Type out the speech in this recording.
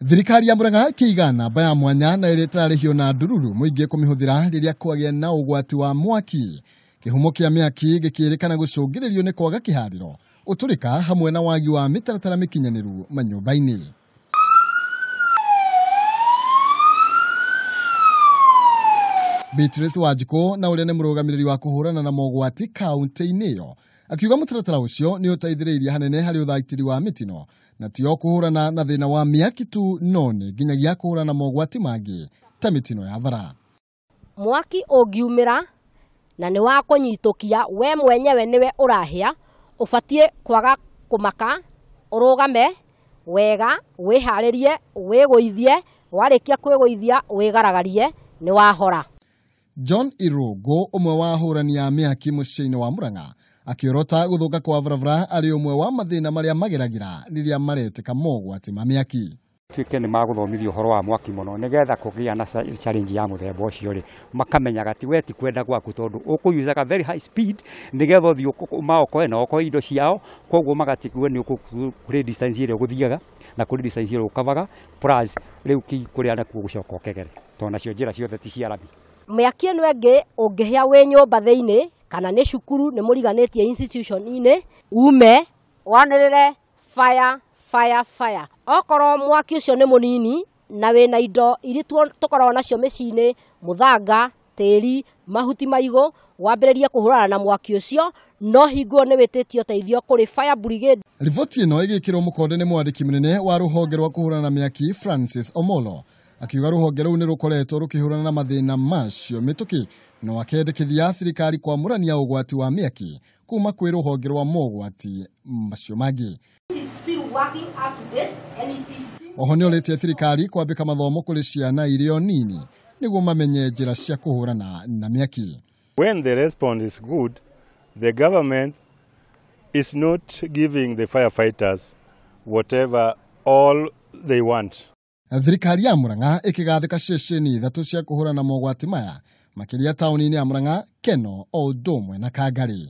Thirikari ya Murang'a ĩkĩiga namba ya mwanya na ĩrĩa ĩtararĩhio na ndururu mũingĩ kũmĩhũthĩra rĩrĩa kwagĩa na ũgwati wa mwaki. Kĩhumo kĩa mĩaki gĩkĩrĩkana gũcũngĩrĩrio nĩ kwaga kĩharĩro, ũtũrĩka hamwe na wagi wa mĩtaratara mĩkinyanĩru manyũmba-inĩ. Beatrice Wanjikũ na ũrĩa nĩ mũrũgamĩrĩri wa kũhũrana na mogwati kaunti-inĩ ĩyo akiuga mũtaratara ũcio nĩ ũteithĩrĩirie hanene harĩ ũthaitĩri wa mĩtino na tio kũhũrana na thĩna wa mĩaki tu no nĩ nginyagia kũhũrana mogwati mangĩ ta mĩtino ya bara. Mwaki ũngiumĩra na nĩ wa kũnyitũkia we mwenyewe nĩwe ũrahĩa, ũbatiĩ kwaga kũmaka, ũrũgame wega, wĩharĩrie, wĩgũithie, warĩkia kwĩgũithia wĩgaragarie nĩ wahora. John Irungu ũmwe wa ahũrani a mĩaki mũciĩ-inĩ wa Murang'a akĩorota gũthũka kwa barabara arĩ ũmwe wa mathĩna marĩa mageragĩra rĩrĩa maretĩka mogwati ma mĩaki. Tuĩke nĩ magũthomithio ũhoro wa mwaki mũno nĩgetha kũgĩa na challenge ya mũthemba ũcio rĩ, makamenyaga ti we ti kwenda gwaku tondũ ũkũyuzaga very high speed nĩgetha ũthiĩ maokoe na okoe indo ciao, koguo magatigwo nĩ kũrĩ distance ĩrĩa ũgũthiaga na kũrĩ distance ĩrĩa ũkavaga plus rĩu kũrĩa nakuo gũcoka ũkegere tondũ nacio njĩra ciothe ti cia rami. Mĩaki ĩno ĩngĩ ũngĩhĩa wĩ nyũmba thĩinĩ kana nĩ cukuru nĩ mũriganĩtie institution-inĩ, ume wanĩrĩre fire fire fire. Okorwo mwaki ũcio nĩ mũnini na wĩna indo iria tũkoragwo nacio mĩciĩ-inĩ, mũthanga, tĩri, mahuti maigũ, wambĩrĩrie kũhũrana na mwaki ũcio, no hingo nĩ wĩtĩtio ũteithio kũrĩ fire brigade. Riboti ĩno ĩgĩkĩrwo mũkonde nĩ mwandĩki mũnene wa rũhonge rwa kũhũrana na mĩaki Francis Omolo akiuga rũhonge rũu nĩ rũkoretwo rũkĩhũrana na mathĩna macio mĩtũkĩ no akendekithia thirikari kwamũrania ũgwati wa mĩaki kuma kwĩ rũhonge rwa mogwati macio mangĩ. Oho nĩ orĩtie thirikari kwambĩka mathomo kũrĩ ciana iria nini nĩguo mamenye njĩra cia kũhũrana na mĩaki. When the response is good, the government is not giving the firefighters whatever all they want. Thirikari ya Murang'a ĩkĩgathĩka ceceni ithatũ cia kũhũrana mogwati maya makĩria taũni-inĩ ya Murang'a, Keno o ũndũ ũmwe na Kangarĩ.